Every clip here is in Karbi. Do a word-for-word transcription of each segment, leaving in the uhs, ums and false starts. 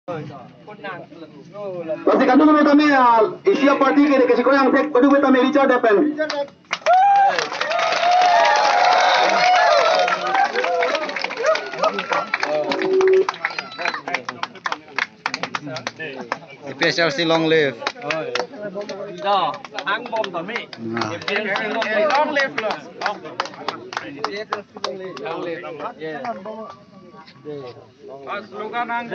Lasi kadokave tame, ah, isi aparty ke, ke si koyang thek, kadokave tame Richard Depen. A P H L C long live. Nah. A P H L C long live. Long live, long. Long live. Yes. Ah, slogan hang.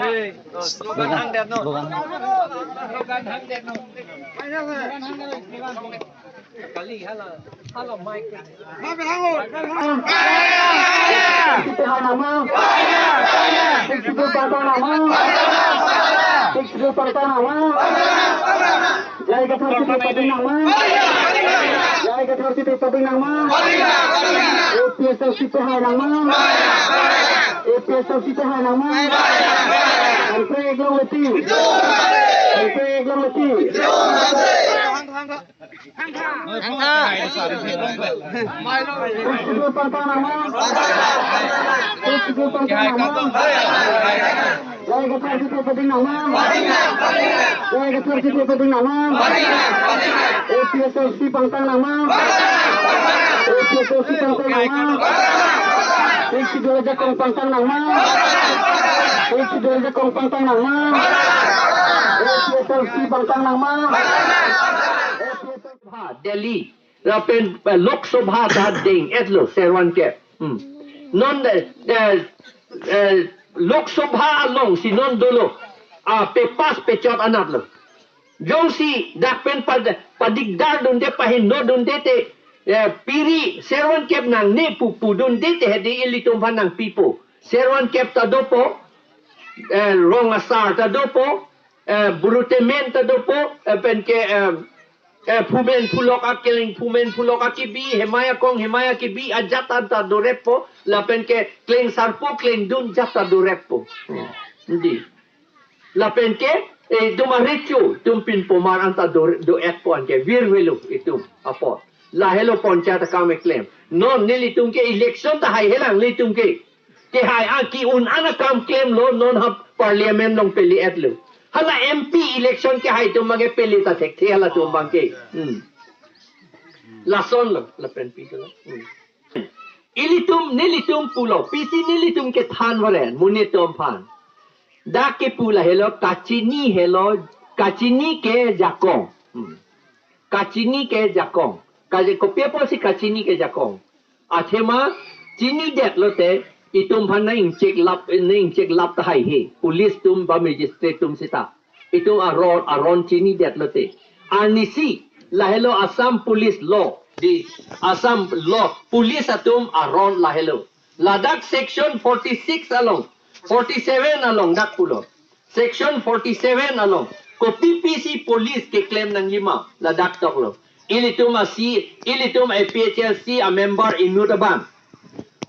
Slogan hang det non. Slogan. Slogan hang det non. Kali hala, hala mic. Six Schedule pangtang nangma. Six Schedule pangtang nangma. Six Schedule pangtang nangma. Jai Kathar Sitwe pading nangma. Jai Kathar Sitwe pading nangma. A P H L C pehai nangma. A P H L C pehai nangma. Anpre eklong leti. Anpre eklong leti. Six Schedule pangtang nangma. Six Schedule pangtang nangma. Jai Kathar Sitwe pading nangma. Jai Kathar Sitwe pading nangma. A P H L C pangtang nangma. A P H L C pangtang nangma. Six Schedule ajakong pangtang nangma. Six Schedule ajakong pangtang nangma. A P H L C pangtang nangma. Delhi. Lapen, eh, Lok Sabha ta deng-etlo, servan kep. Hmm. Non, eh, eh, eh, Lok Sabha alongsi non dolo. Ah, pepass pechot anatlo. Jongsi dak pen pad-, padikdar dunde, pahingno dunde te, eh, piri servan kep nangne pu pudunde te hedi ilitum aphan nangpipo. Servan kep ta dopo, eh, rong asar ta dopo, eh, Bru Temen ta dopo, eh, penke, eh, eh, phumen phulok akeling, phumen phulok akibi, hemai akong, hemai akibi, ajat anta doreppo, lapenke kleng sarpo, klengdun jat ta doreppo. Hmm. Di. Lapenke, eh, itum arecho, itum pinpomar anta do, do-etpo anke, virvelo itum apot. Lahelo panchayat akam keklem. Non nelitum ke election ta haihelang nelitum ke. Kehai a ki-un an akam klemlo, non ha parliament along pele-etlo. Hala M P election kehai atum abangke pele ta thekthe halatum abangke. Hmm. Lasonlo, lapen pi kelo. Hmm. Ilitum, nelitum pulo, pisi nelitum kethan vare, monit atum aphan. Dak kepu lahelo, kachini helo, kachini ke jakong. Hmm. Kachini ke jakong. Kaje kopi apotsi kachini ke jakong. Athema chinidetlo te itum aphan nang-ingcheklap, nang-ingcheklap ta haihe. Police atum ba magistrate atum seta. Itum aron, aron chinidetlo te. Arnisi lahelo Assam Police Law. Di Assam Law. Police atum aron lahelo. Ladak section forty-six along, forty-seven along dak pulo. Section forty-seven along. Kopi pisi police keklem nangjima ladak toklo. Ilitum asi, ilitum A P H L C a member inut abang.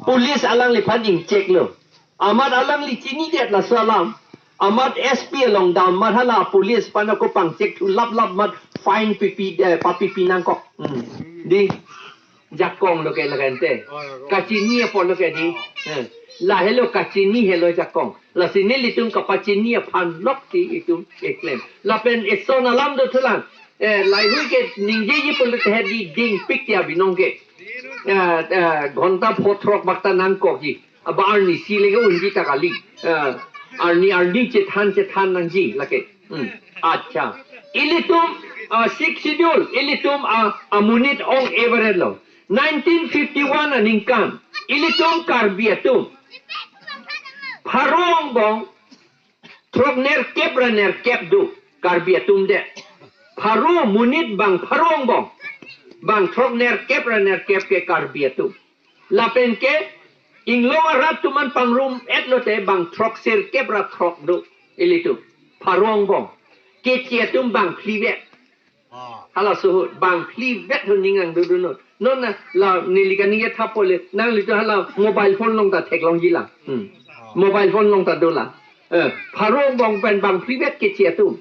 Police alangliphan ingcheklo. Amat alangli chinidet laso alam. Amat S P along dam, amat hala police aphan ako pangchek thu laplap amat fine pipi, eh, papipi nangkok. Hmm. Di jakong lo ke lakan te. Oh, jakong. Kachini apot lo ke di. Oh. Eh. Lahelo kachini helo jakong. Lasi nelitum kapachini aphan lok ti itum keklem. Lapen eson alam dothulang. Eh, lahei ke ningjeji pulote hedi dingpik ya binong ke. Eh, eh, ghonta pho throk bak ta nangkokji. Aba arnisi leke unji ta kali. Eh, arni, arni chethan chethan nangji lake. Hmm. Accha. Ilitum, ah, Sixth Schedule, ilitum, ah, amonit ong-e verelo. Nineteen fifty-one aningkan, ilitum Karbi atum pharo angbong throk nerkep ra nerkep do Karbi atum det. Pharo monit bang pharo angbong, bang throk nerkep ra nerkep ke Karbi atum. Lapen ke inglong arat atum an pangrum-etlo te bang throk sirkep ra throk do ilitum. Pharo angbong. Keche atum bang phli vet. Ah. Hala sohot bang phli vet ho ning nangdodun non. Non na la neli kaningje thap pole. Nanglitum hala mobile phone along ta theklongji la. Hmm. Ah. Mobile phone along ta do la. Eh, pharo angbong pen bang phli vet Keche atum.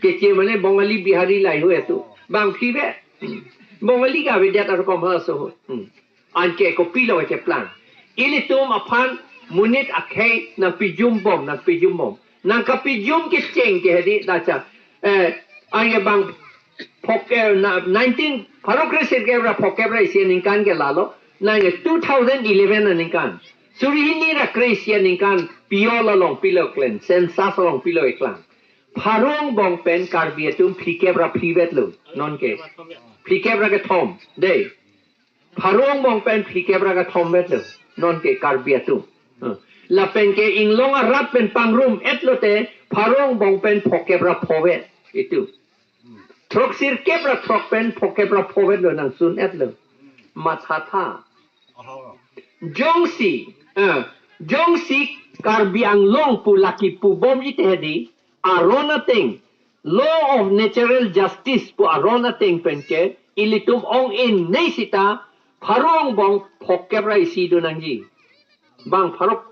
Keche mane Bongali Bihari lahei ho atum. Bang phli vet. Hmm. Bongali ke avedet arokom hala sohot. Hmm. Anke kopilo keplang. Ilitum aphan monit akhei nangpijumbom, nangpijumbom. Nang kapijum kecheng ke hedi dacha. Eh, ange bang phok, eh, na, nineteen, pharo kre sirkep ra phokep ra isi aningkan ke lalo. Nang two thousand eleven aningkan. Suri hini ra kre isi aningkan piyol along pilo klen, census along pilo eklang. Pharo angbong pen Karbi atum phlikep ra phlivetlo. Non ke. Phlikep ra kethom. Dei. Pharo angbong pen phlikep ra kethom vetlo. Non ke Karbi atum. Hmm. Lapen ke inglong arat pen pangrum etlo te pharo angbong pen phokep ra phovet. Itum. Throk sirkep ra throk pen phokep ra phovetlo nang sun etlo. Mathatha. Jongsi, eh, jongsi Karbi Anglong pu lake pubomji te hedi, aron ateng, law of natural justice pu aron ateng pen ke, ilitum ong-e nei sita, pharo angbong phokep ra isi do nangji. Bang pharo,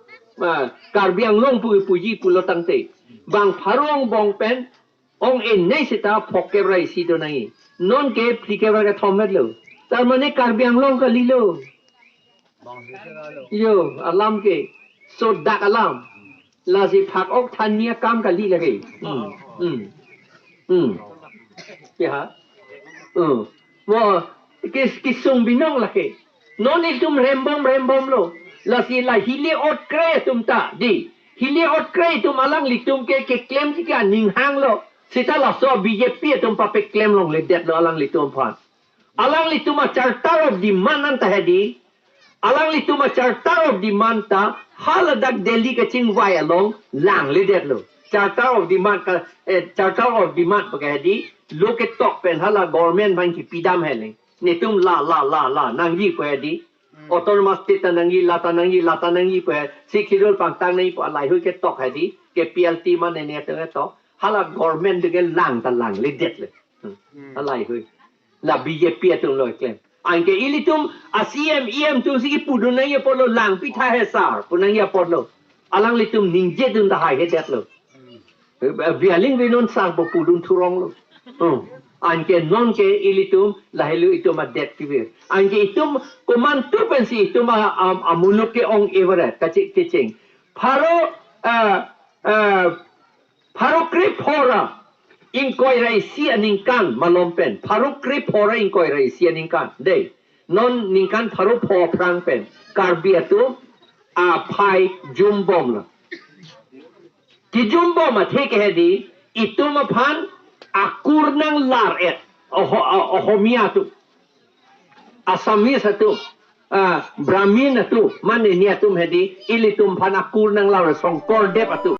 ah, Karbi Anglong pu puji pulo tangte. Bang pharo angbong pen ong-e nei sita phokep ra isi do nangji. Non ke phlikep ra kethom vetlo. Tar mane Karbi Anglong kalilo. Yo, alam ke. Sodak alam. Lasi phak-ok thanji akam kali lake. Hmm. Hmm. Hmm. Ya. Hmm. Mo, kis, kisung binong lake. Non itum rembom rembomlo. Lasi la hile ot kre atum ta, dei. Hile ot kre atum alanglitum ke keklemji ke aning hanglo. Sita laso B J P atum papeklem longledetlo alanglitum aphan. Alanglitum a Charter of Demand anta hedi. Alanglitum a Charter of Demand ta haladak Delhi kachingvai along langledetlo. Charter of Demand ka, eh, Charter of Demand pu ke hedi, lo ketok pen hala government aphan kipidam hedi. Netum la, la, la, la nangji pu hedi. Hmm. Autonomous state ta nangji, la ta nangji, la ta nangji pu he. Sixth Schedule pangtang nangji pu alaihui ketok hedi. K P L T mane ne atum ketok. Hala government ke lang ta langledetlo. Hmm. Hmm. Alaihui. La B J P atum lo klem. Anke ilitum a C M, E M atum si kipudun nangji apotlo, langpi tha he sir pu nangji apotlo. Alanglitum ningjedun ta haihedetlo. Hmm. Eh, bialing venon sir pu pudun thuronglo. Hmm. Anke non ke ilitum lahelo itum adet kevir. Anke itum komantu pensi itum a, a, amuluk ke ong-e varet kachi kecheng. Pharo, ah, ah, pharo kre pho ra ingkoi ra isi aningkan malom pen. Pharo kre pho ra ingkoi ra isi aningkan. Dei. Non ningkan pharo pho aphrang pen Karbi atum aphai jumbomlo. Kijumbom athe ke hedi itum aphan akur nanglar-et. Oho-, o-, Ohomia atum. Assamese atum. Ah, Brahmin atum. Mane ne atum hedi ilitum aphan akur nanglar Shongkordev atum.